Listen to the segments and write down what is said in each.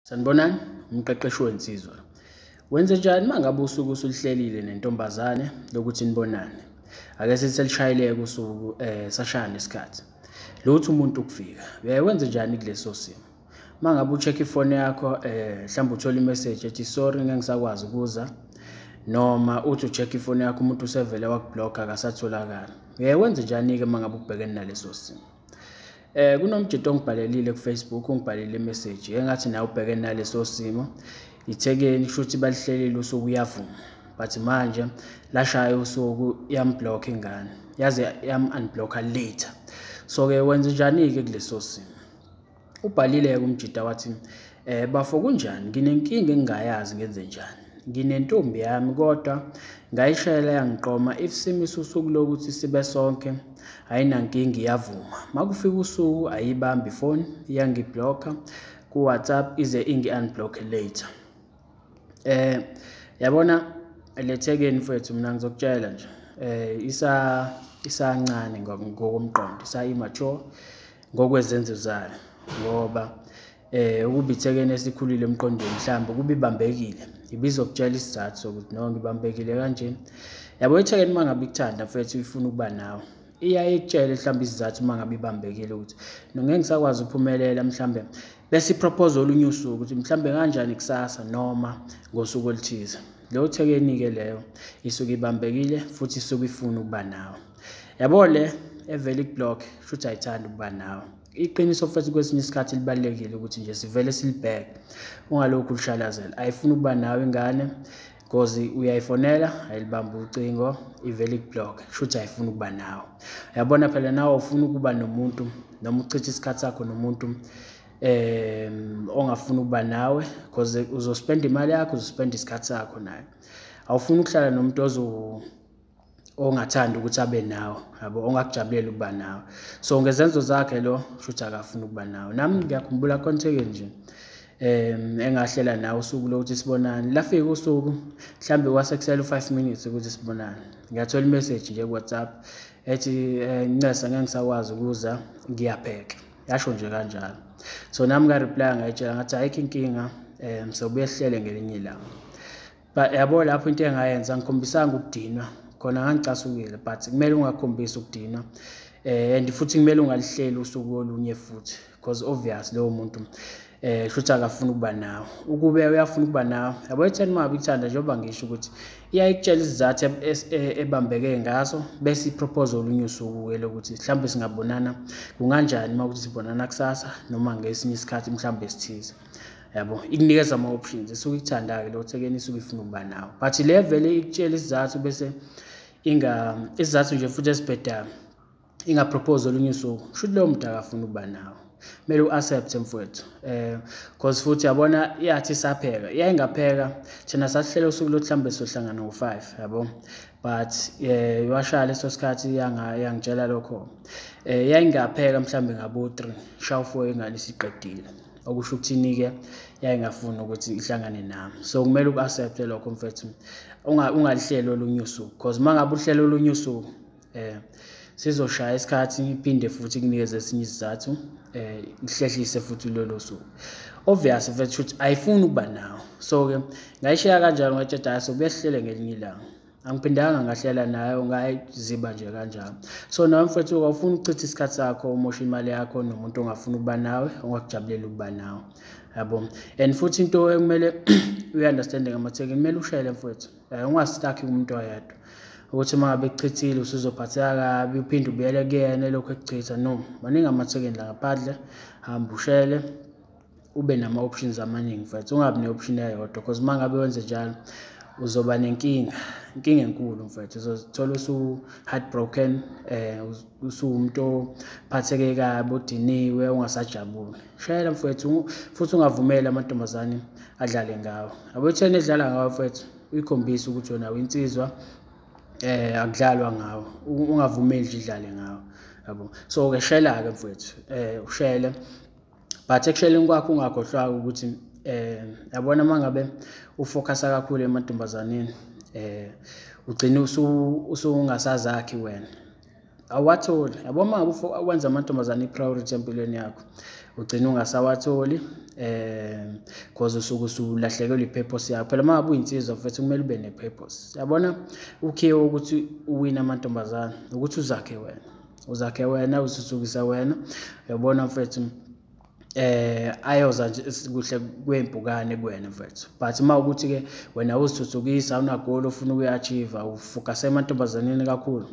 Sanibonani, umqeqeshi wensizwa. Wenze njani uma ngabe usuku usulihlelile nentombazane lokuthi nibonane? Ake sithi selishayile-ke usuku sashaya nesikhathi. Lutho umuntu ukufika. Uyaye wenze njani kuleso simo? Uma ngabe u-check ifoni yakho mhlawumbe uthole imeseji ethi sorry ngeke ngisakwazi ukuza, noma uthi u-check ifoni yakho umuntu usevele waku-block-a akasatholakali. Uyaye wenze njani-ke uma ngabe ubhekene naleso simo? Kunomjita ongibhalelile ku-Facebook, ungibhalele imeseji engathi nawe ubhekene naleso simo. Ithekeni kusho ukuthi balihlelile usuku, uyavuma, but manje lashaya usuku yam-block ingane, yaze yam-unblock-a later. So-ke wenze njani-ke kuleso simo? Ubhalile-ke umjita wathi bafo kunjani, nginenkinga engingayazi ngenze njani. Nginentombi yami kodwa ngayishayela yangiqoma, if simise usuku lokuthi sibe sonke ayinankinga iyavuma. Makufika usuku ayibambi ifoni, iyangi-block-a ku-WhatsApp ize ingi-unblock later. Yabona lethekeni mfethu, mina ngizokutshela nje isancane ngokomqondo, isa-immature ngokwezenzo zayo, ngoba ukuba ithekeni esikhulile emqondweni mhlawumbe ukuba ibambekile ibizokutshela isizathu sokuthi no ngibambekile kanje. Yabo ithekeni uma ngabe ikuthanda mfethu ifuna ukuba nawe, iyaye ikutshele mhlawumbe isizathu uma ngabe ibambekile ukuthi no ngeke ngisakwazi ukuphumelela mhlawumbe, bese i-propose olunye usuku ukuthi mhlawumbe kanjani kusasa noma ngosuku oluthize. Leyo thekeni-ke leyo isuke ibambekile futhi isuke ifuna ukuba nawe. Yabo le evele iku-block shuthi ayithandi ukuba nawe. Iqiniso futhi kwesinye isikhathi libalulekile ukuthi nje sivele silibheke, ungalokhu ulishalazela. Ayifuni ukuba nawe ingane because uyayifonela ayilibambi ucingo, ivele iku-block, shuthi ayifuni ukuba nawe. Uyabona phela nawe ufuna ukuba nomuntu noma uchithe isikhathi sakho nomuntu ongafuni ukuba nawe, because uzospenda imali yakho, uzospenda isikhathi sakho naye. Awufuni ukuhlala nomuntu ongathandi ukuthi abe nawe, yabo, ongakujabulela ukuba nawe. So ngezenzo zakhe lo shuthi akafuni ukuba nawe. Nami ngiyakhumbula konke nje engahlela nawe usuku lokuthi sibonane. Lafika usuku mhlambe kwasekusele u5 minutes ukuthi sibonane. Ngiyathola imessage nje ku WhatsApp ethi ncesa ngeke ngisakwazi ukuza, ngiyapheka. Yasho nje kanjalo. So nami nga-reply ngayitshela ngathi ayikho inkinga, sobuye sihlele ngelinye ilanga. But yabo lapho into engayenza ngikhombisanga ukudinwa, khona ngangicasukile, but kumele ungakhombisi ukudinwa, and futhi kumele ungalihleli usuku olunye futhi, because obvious lowo muntu shuthi akafuni ukuba nawe. Ukube uyafuna ukuba nawe, yabo etheni uma ngabe ikuthanda, njengoba ngisho ukuthi iyayikutshela isizathu ebambeke ngaso, bese i-propose olunye usuku-ke lokuthi mhlawumbe singabonana kunganjani uma kuthi sibonana kusasa noma ngesinye isikhathi mhlawumbe esithize. Yabo ikunikeza ama-options, isuke ikuthanda-ke lo thekeni isuke ifuna ukuba nawe. But le vele ikutshela isizathu bese isizathu nje futhi esibhedayo, inga-propose olunye usuku, shuthi loyo muntu akafuni ukuba nawe. Kumele u-accept mfowethu, cause futhi yabona iyathi isapheka, iyayingapheka. Thina sasihlele usuku lokuthi mhlawumbe sizohlangana ngo-5, yabo, but washaya leso sikhathi yangitshela lokho. Yayingapheka mhlawumbe ngabo-3, shaya u-4 ingane isiqedile, okusho ukuthini-ke yayingafuni ukuthi ihlangane nami. So kumele uku-accept-e lokho mfethu, ungalihleli olunye usuku, cause uma ngabe uhlele olunye usuku sizoshaya isikhathi iphinde futhi kunikeze esinye isizathu, ihlehlise futhi lolo suku. Obvious mfethu ukuthi ayifuni ukuba nawe. So-ke ngayishiya kanjalo, ngatshela hhayi sobuye sihlele ngelinye ilanga. Angiphindanga ngahlela nayo, ngayiziba nje kanjalo. So nawe mfethu awufuni ukuchitha isikhathi sakho, umoshe imali yakho nomuntu ongafuni ukuba nawe, ongakujabulela ukuba nawe, yabo. And futhi into ekumele uyi-understand-e ngamathekeni, kumele ushayele mfethu, unga-stuck-i kumuntu oyedwa ukuthi uma ngabe ekuchithile usuzophatheka kabi uphinde ubuyele kuyena elokhu ekuchitha. No, maningi amathekeni la ngaphandle, hamba ushele, ube nama-options amaningi mfethu, ungabi ne-option eyodwa, because uma ngabe wenze njalo uzoba nenkinga, inkinga enkulu mfethu. Uzozithola usu-heartbroken, usuwumuntu ophatheke kabi, odiniwe, ungasajabuli. Shayela mfethu, futhi ungavumeli amantombazane adlale ngawe. Yabo itheni edlala ngawe mfethu, uyikhombise ukuthi wena uyinsizwa, akudlalwa ngawe, ungavumeli nje idlale ngawe, yabo. So-ke shela-ke mfethu, ushele, but ekusheleni kwakho ungakhohlwa ukuthi yabona uma ngabe ufocusa kakhulu emantombazaneni, ugcine usungasazakhi wena. Awatholi. Yabo, uma ngabe wenza amantombazane i-priority empilweni yakho, ugcina ungasawatholi cause usuke usulahlekelwe i-purpose yakho. Phela uma ngabe uyinsizwa mfethu, kumele ube ne-purpose. Yabona, ukhiye ukuthi uwine amantombazane ukuthi uzakhe wena, uzakhe wena, uzithuthukise wena. Uyabona mfethu, ayoza nje kuhle kwempukane kuwena mfethu. But uma ukuthi ke wena uzithuthukisa, awuna-goal ofuna ukuyi-achieve, ufocuse emantombazaneni kakhulu,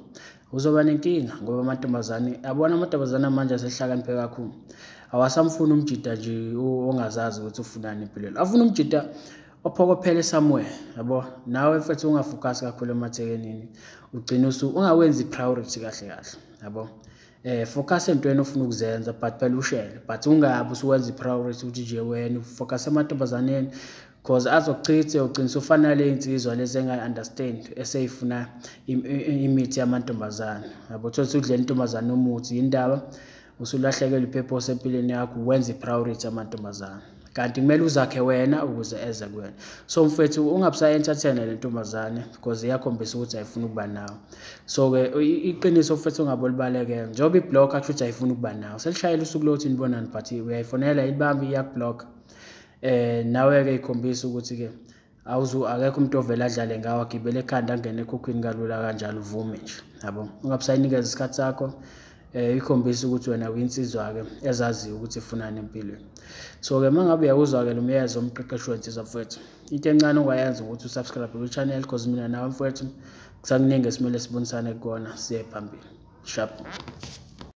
uzoba nenkinga, ngoba amantombazane, yabona, amantombazane manje asehlakaniphe kakhulu. Awasamfuni umjida nje ongazazi ukuthi ufunani empilweni, afuna umjida ophokophele somewhere, yabo. Nawe mfethu, ungafocus kakhulu emathekenini, ugcina ungawenzi i-priority kahle kahle, yabo. Focus entweni ofuna ukuzenza, but phela ushele, but ungabi usuwenza i-priority ukuthi nje wena ufocus emantombazaneni, cause azokuchitha, ugcina usufana nale insizwa lezi engayi-understand eseyifuna imithi yamantombazane, yabo. Uthole ukuthi udlela intombazane umuthi, yindaba usulahlekelwe i-purpose empilweni yakho, wenza i-priority amantombazane, kanti kumele uzakhe wena ukuze eze kuwena. So mfethu, ungabi usa-entertain le ntombazane because iyakhombisa ukuthi ayifuni ukuba nawe. So-ke iqiniso mfethu, ungabe ulibalekela. Njengoba i-block, akusho ukuthi ayifuni ukuba nawe. Selishayela usuku lokuthi nibonane, but uyayifonela, ilibambe, iyaku-block. Nawe-ke ikhombisa ukuthi-ke awuzu akekho umuntu ovele adlale ngawe, agibele ekhanda, angene ekhukhwini kalula kanjalo, uvume nje, yabo. Ungabe usayinikeza isikhathi sakho. Ikhombisa ukuthi wena uyinsizwa-ke ezaziyo ukuthi ifunani empilweni. So-ke uma ngabe uyawuzwa-ke lo myalezo, umqeqeshi wensizwa mfethu, into encane ongayenza ukuthi usubscribe kwi-channel, cause mina nawe mfethu kusakuningi esimele sibonisane kukona, siye phambili. Sharp.